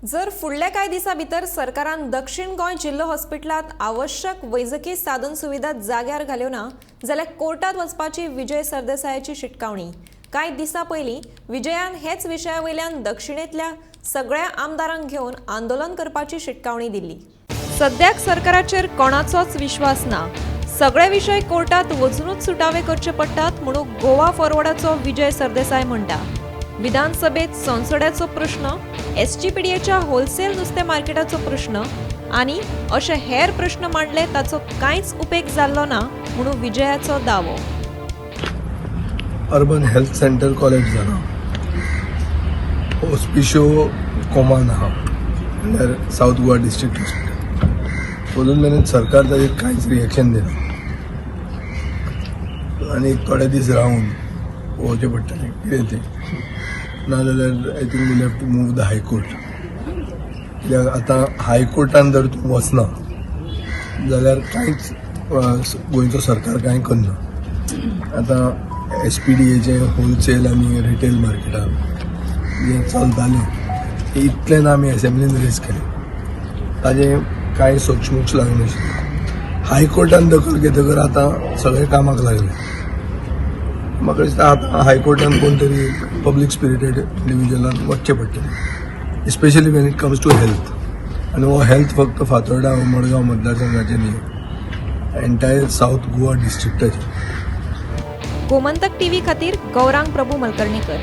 जर फुडल्या कांय दिसां भितर सरकारान दक्षिण गोंय जिल्लो हॉस्पिटलांत आवश्यक वैजकी साधन सुविधा जाग्यार घाल्यो ना जाल्यार कोर्टात वचपाची विजय सरदेसायाची शिटकावणी. कांय दिसां पयलीं विजयान हेच विशया वयल्यान दक्षिणेंतल्या सगळ्या आमदारांक घेवन आंदोलन करपाची शिटकावणी दिल्ली. सद्याक सरकाराचेर कोणाचोच विश्वास ना. सगळे विशय कोर्टात वचुनूच सुटावे करचे पडटात म्हणून गोवा फॉरवर्डाचो विजय सरदेसाय म्हणटा. विधानसभेत सोनसड्याचो प्रश्न, एसजीपीडीएच्या होलसेल नुस्तें मार्केटाचो प्रश्न आनी अशे हेर प्रश्न मांडले ताचो कांयच उपेग जाल्लो ना म्हणून विजयाचो दावो. अर्बन हेल्थ सेंटर कॉलेज जाला, हॉस्पिशियो कोमान आहा, म्हणल्यार सावथ गोवा डिस्ट्रिक्ट हॉस्पिटल. अजून मेरेन सरकार ताजेर कांयच रिएक्शन दिना आनी थोडे दीस रावन पळोवचें पडटलें कितें तें. नाजाल्यार I think we'll have to move the High Court, कित्याक आतां हायकोर्टान जर तूं वचना जाल्यार कांयच गोंयचो सरकार कांय करना. आतां एसपीडीएचें होलसेल आनी रिटेल मार्केटान जें चलतालें तें इतलें ना आमी एसेंब्लीन रेज केलें, ताजें कांय सोक्षमोक्ष लागनाशिल्लें. हायकोर्टान दखल घेतकर आतां सगळें कामाक लागलें. म्हाका दिसता आतां हायकोर्टान कोण तरी पब्लीक स्पिरिटेड इंडिविज्युअलान वचचें पडटलें, especially when it comes to health. आनी हो हेल्थ फक्त फातोर्डा मडगांव मतदारसंघाचें न्ही, एंटायर सावथ गोवा डिस्ट्रिक्टाचें. गोमंतक टीव्ही खातीर गौरांग प्रभू मलकर्णीकर.